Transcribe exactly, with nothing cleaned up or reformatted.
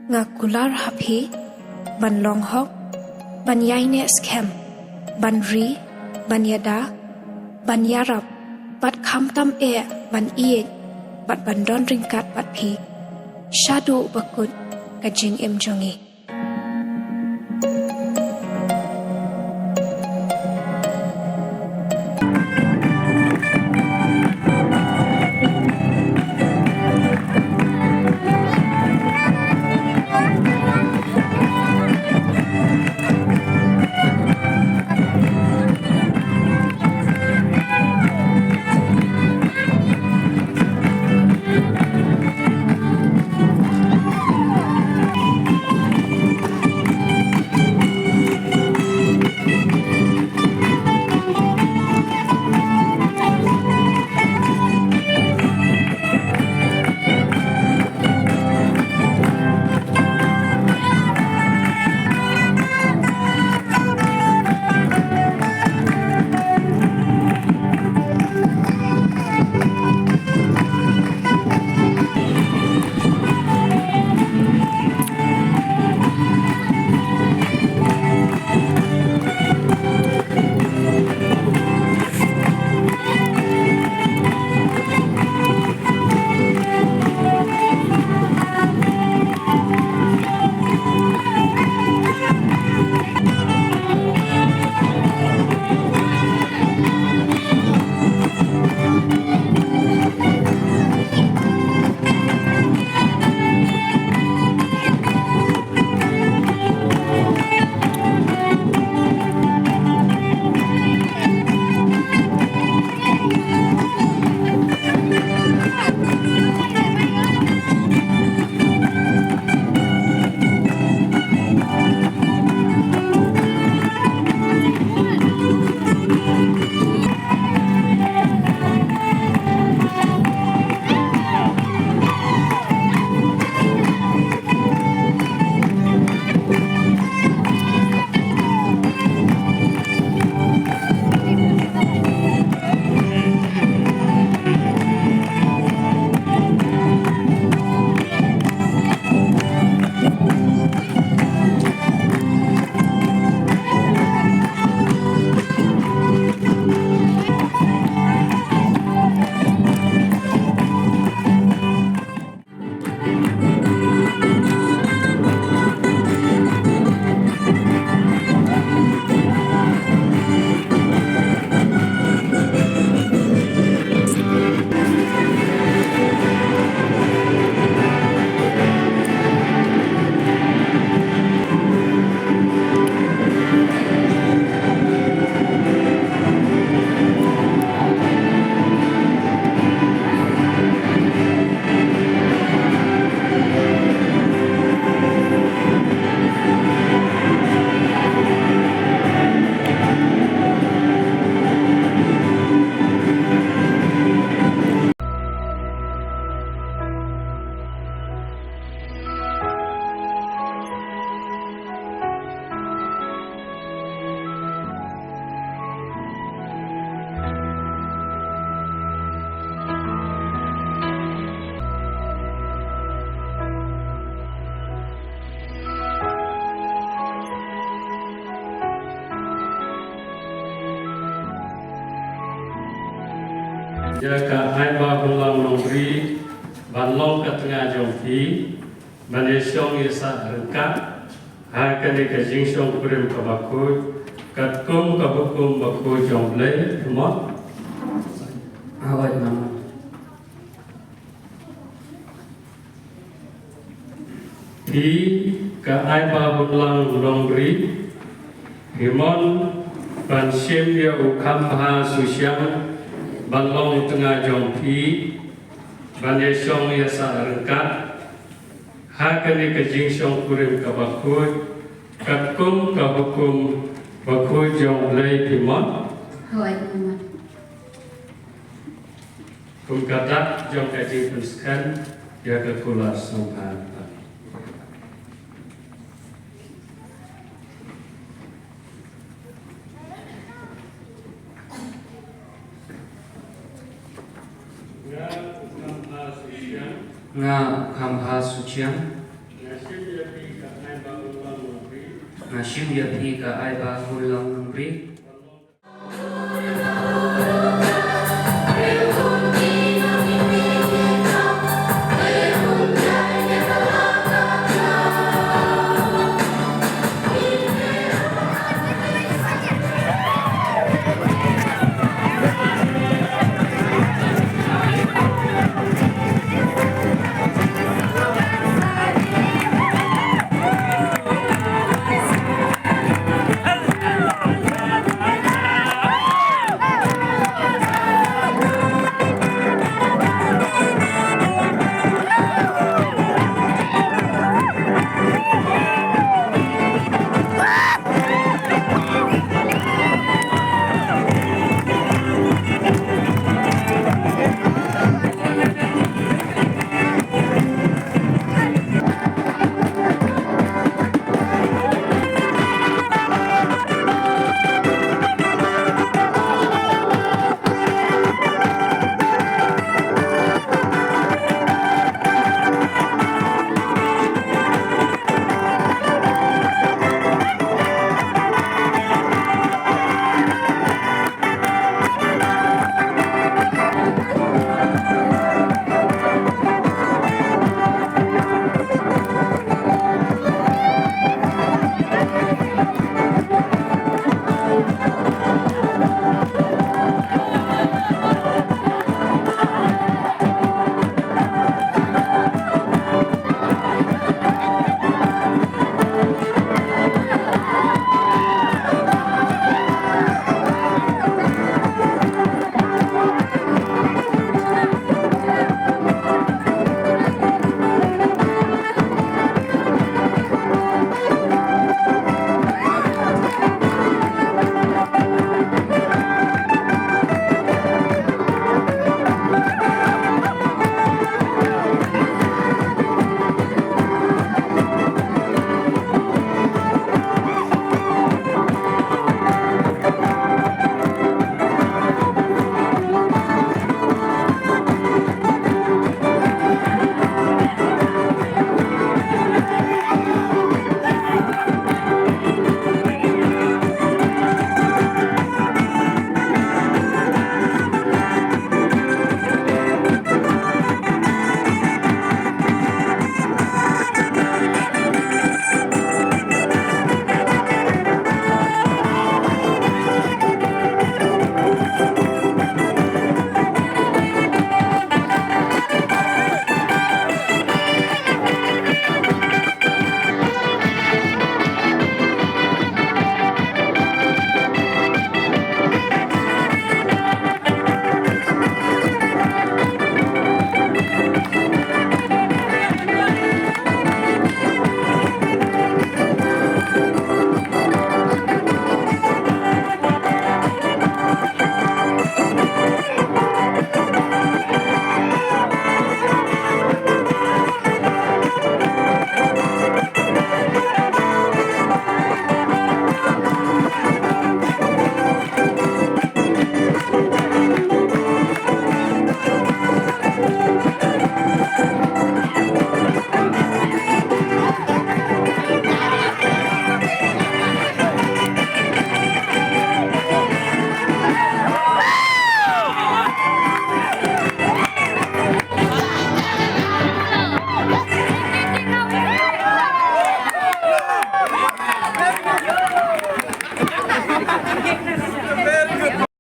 Nga kular ha phi ban long hok, ban ïaineh skhem, ban ri, ban ïada, ban ïarap, bad khamtam eh ban ïeit bad ban don ryngkat bad phi shaduh ba kut ka jingim jong ngi. Ïa ka Aiba Hunlang Nongbri ban long ka tnga jong phi, ban ïashong ïasah ryngkat ha kane ka jingshongkurim kaba khuid, katkum ka hukum bakhuid jong U Blei, mo? Hooid, Mama. Phi ka Aiba Hunlang Nongbri, phi mon ban shim ïa u Khambha Susiang ban long tnga jong phi, ban ïashong ïasah ryngkat ha kane ka jingshongkurim kaba khuid, katkum ka hukum bakhuid jong U Blei, phi mon? Hooid, Mama. Kum ka dak jong ka jingpynskhem, ïa ka kular sngewbha. Nga u Khambha Susiang. Nga u Khambha Susiang. Nga shim ïa Nga shim ïa phi ka ai ba hun long nongpri.